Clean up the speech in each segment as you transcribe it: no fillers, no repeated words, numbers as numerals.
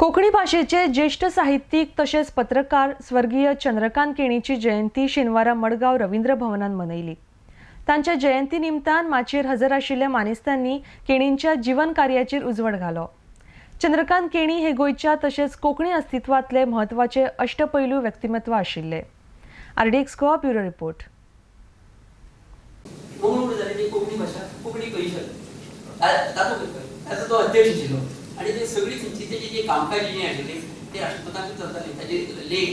कोंकणी भाशेचे ज्येष्ठ साहित्यिक तशेंच पत्रकार स्वर्गीय चंद्रकांत केणीची जयंती शेनवारा मडगांव रवींद्र भवनान मनयली। तांच्या जयंती निमतान माचयेर हजर आशिल्ल्या मानेस्तांनी केणींच्या जीवन कार्याचेर उजवाड घालो। चंद्रकांत केणी हे गोंयच्या तशेंच कोंकणी अस्तित्वांतले म्हत्वाचे अष्टपैलू व्यक्तिमत्व आशिल्ले। RDX Goa bureau report. Konkani भाशा कोंकणी परिशद ताचो तो अध्यक्ष आशिल्लो आनी ते सगळी थंयची तेजी जी कामकाज जी आशिल्ली ते राष्ट्रमताक चलताली, ताजे लेख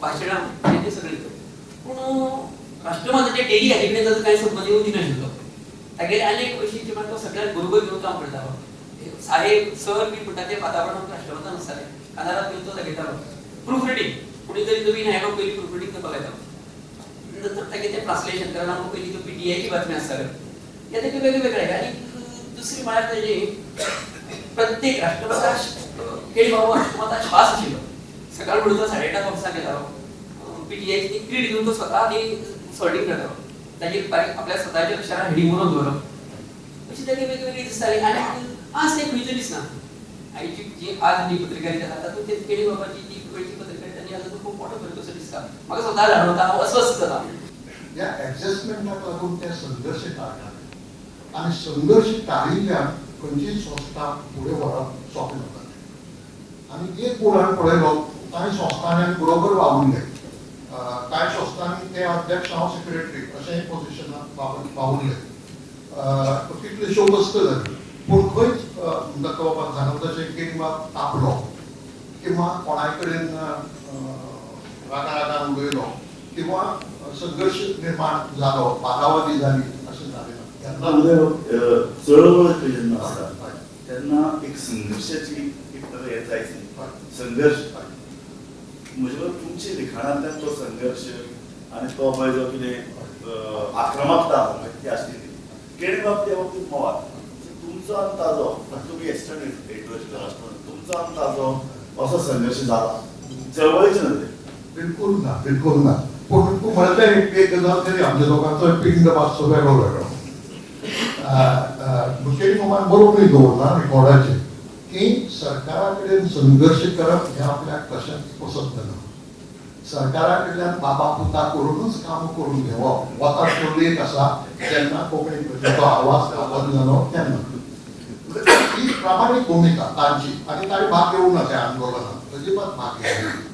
भाशणां ते सगळे। पूण राष्ट्रमताच्या डेली हाजे कडेन ताचो कांय संबंद येवंक दिनाशिल्लो। तागेले आनी एक वैशिश्ट म्हळ्यार तो सगळ्यांक बरोबर घेवन काम करतालो। साहेब सर बी म्हणटा तें वातावरण राष्ट्रमतान आसतालें, कानारात घेवन तो दाखयतालो। प्रूफ रिडींग कोणी तरी नवीन आयलो पयलीं प्रूफ रिडींग तो बघायतालो। नंतर तागें तें ट्रान्सलेशन करप पयलीं त्यो PTI ची बातमी आसताल्यो, हे तेगे वेगळे वेगळे। आनी दुसरी म्हळ्यार ताजी प्रत्येक राष्ट्रमता केणी बाबू राष्ट्रमता श्वास आशिल्लो। सकाळ फुडें तो 8:30 ऑफिसाक येतालो, PTI ची क्रीड घेवन तो स्वता आनी सॉर्टींग करतालो, ताजेर बारीक आपल्या स्वताच्या अक्षरान हेडींग बरोवन दवरप, अशी तागे वेगळी वेगळी दिसताली। आनी आज तें खंयच दिसना। आयची जी आज जी पत्रकारिता आसा तातूंत ते केणी बाबाची जी वेळची पत्रकारिता आनी आतां खूब मोठो फरक असो दिसता। म्हाका स्वता जाणवता, हांव अस्वस्थ जाता। ह्या एडजस्टमेंटाक लागून ते संघर्श टाळटाले आनी संघर्श टाळिल्ल्यान खंयचीच संस्था फुडें व्हरप सोंपें जातालें। आनी एक उदाहरण पळयलो, कांय संस्थांनी बरोबर वावुरले, कांय संस्थांनी ते अध्यक्ष हांव सेक्रेटरी अशेंय पोजिशनाक वावुरले, कितल्योश्यो वस्तू जाल्यो। पूण खंयच दत्तबाबाक जाणवता केणी बाब तापलो किंवा कोणाय कडेन रागा रागान उलयलो किंवा संघर्श निर्माण जालो, वादावादी जाली अशें जालें ना। चळवळ जेन्ना आसता तेन्ना एक संघर्शाची एक हें जायच न्ही, संघर्श म्हजे बरोबर तुमच्या लिखाणांतल्यान तो संघर्श आनी तो पळय जो कितें आक्रमकता आसा ती आशिल्ली। केणी बाब त्या बाबतींत मवाद तुमचो आनी ताजो, तुमी एसिस्टंट एडिटर आशिल्लो राष्ट्रमत, तुमचो आनी ताजो असो संघर्श जाला चळवळीचे नदरेन? बिलकुल ना, बिलकुल ना। पूण तूं म्हणलें एक गजाल तरी आमच्या लोकांचो पिंड मातसो वेगळो वेगळो। केणी मामान बरोवनूय दवरला रिकॉर्डाचेर की सरकारा कडेन संघर्श करप हें आपल्याक कशेंच पसंत ना। सरकारा कडल्यान बाबा पुता करूनच काम करून घेवप वता तो लेख आसा तेन्ना कोंकणी प्रजेचो आवाज बंद जालो तेन्ना ही प्रामाणीक भुमिका तांची आनी तांणी भाग घेवंक ना त्या आंदोलनात, अजिबात भाग घेवंक ना।